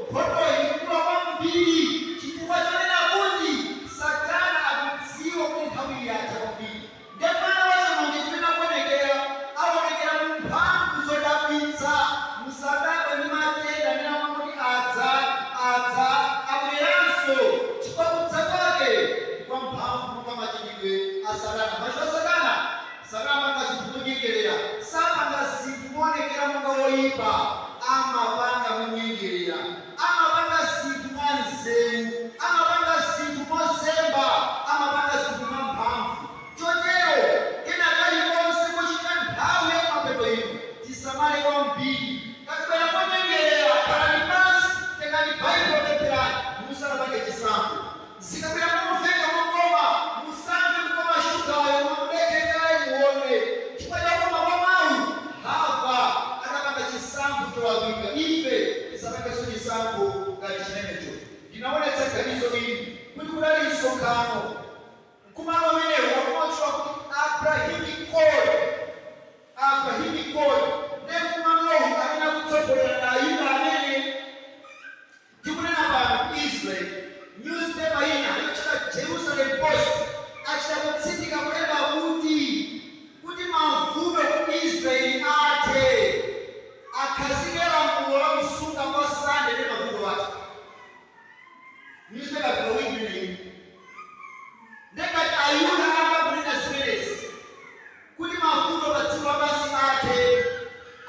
Nkhondoyi ikukula kwambiri chifukwa chonena kuti Satana akudziwa kuti nthawi yatha kwambiri. Ndiye mwana wa chionongeko chimene akuonekera, aonekera mu mphamvu zodabwitsa. Musadabwe ndi matenda amene amangoti adza, adza, abweranso, chifukwa kudza kwake ndi kwa mphamvu monga machitidwe a Satana. Machitidwe a Satana, Satana amapanga zinthu monyengerera. Sapanga zinthu moonekera monga woipa, amapanga monyengerera. Amapanga zinthu mwanzeru, amapanga zinthu mozemba, amapanga zinthu mwamphamvu. Chotero, kena kalikonse kochitika nthawi ya kumapeto ino, tisamale kwambiri. Kakabwera monyengerera, khalani pansi, tengani Baibulo, pempherani musanapange chisankho. Zikabwera momveka mokoma, musamve kukoma shugayo, koma mudekhe kaye muone. Chifukwa cha kukoma kwa mawu, Hava anapanga chisankho cholakwika. Ife tisapangenso chisankho ngati chimenecho. Ndinaonetsa ganizo ili kuti kudali msonkhano. Mkumano umenewu akumautchula kuti Abrahamic Call. Abrahamic Call. Ndiye mkumanowu amene akutsogolera ndi Ayuda amene tikunena pano ku Israel. Newspaper ina yotchedwa Jerusalem Post achita kutsindika kulemba kuti, Kuti mavuto ku Israel athe, akhazike lamulo la kusunga kwa Sunday ndiye mavuto atha. Newspaper yapita week imeneyi. Ndiye ngati Ayuda ayamba kunena zimenezi kuti mavuto pa dziko lapansi athe,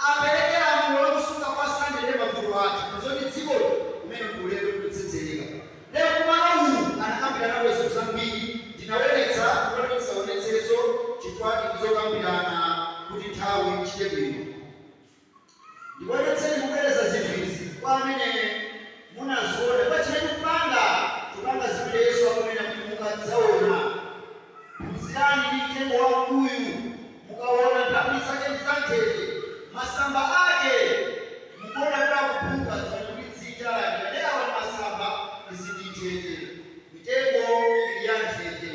apereke lamulo la kusunga kwa Sunday ndiye mavuto atha. Muzoti dzikoli umene ndi ulendo ndikutsetsereka. Ndiye mkumano uwu anakambiranapo zinthu zambiri, ndinaonetsa kuti ndisaonetsenso chifukwa ndizokambirana kuti nthawi ichite bwino. Ndikuonetseni kubwereza zinthu izi kwa amene munaziona pa chimene tikupanga, tikupanga zimene Yesu akunena kuti mukadzaona. Phunzirani ndi mtengo wa mkuyu, mukaona nthambi zake ndi zanthete, masamba ake mukuona kuti akuphuka, dziwani kuti dzinja layandikana. Ndiye awa ndi masamba, izi ndi nthete. Mitengo ili ya nthete.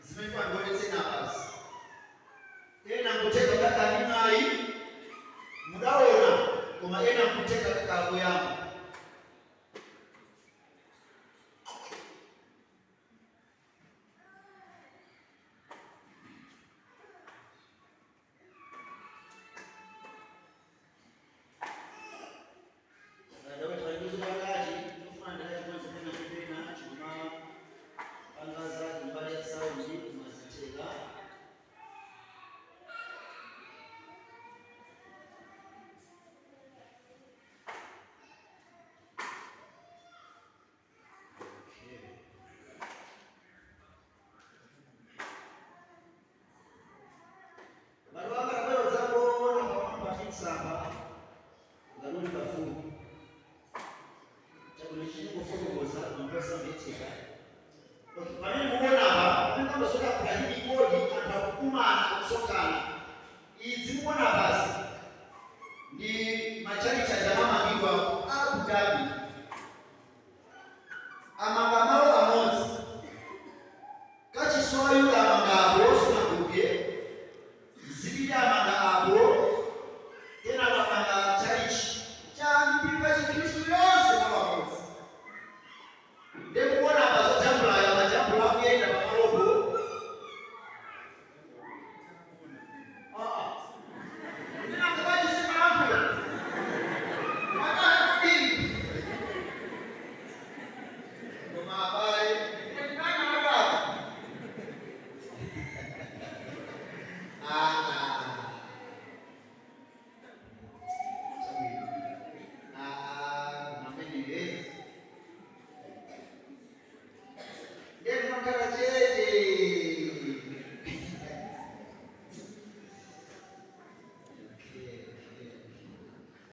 Zimene ndifuna ndikuonetseni apazi. Ena nkutheka mudakhala ndi mwayi mudaona koma ena nkutheka kakhala koyamba. Bado wanga tabwera udzangoona pang'ono pa mixer pa ngati uli pafupi. Chabwino chingofotokoza mangosamvetseka. Okay, pamene mukuona apa, pamene kambasoka Abrahamic Call anthu akukumana akusonkhana. Idzi mukuona apazi ndi matchalitchi aja amamangidwa ku Abu Dhabi.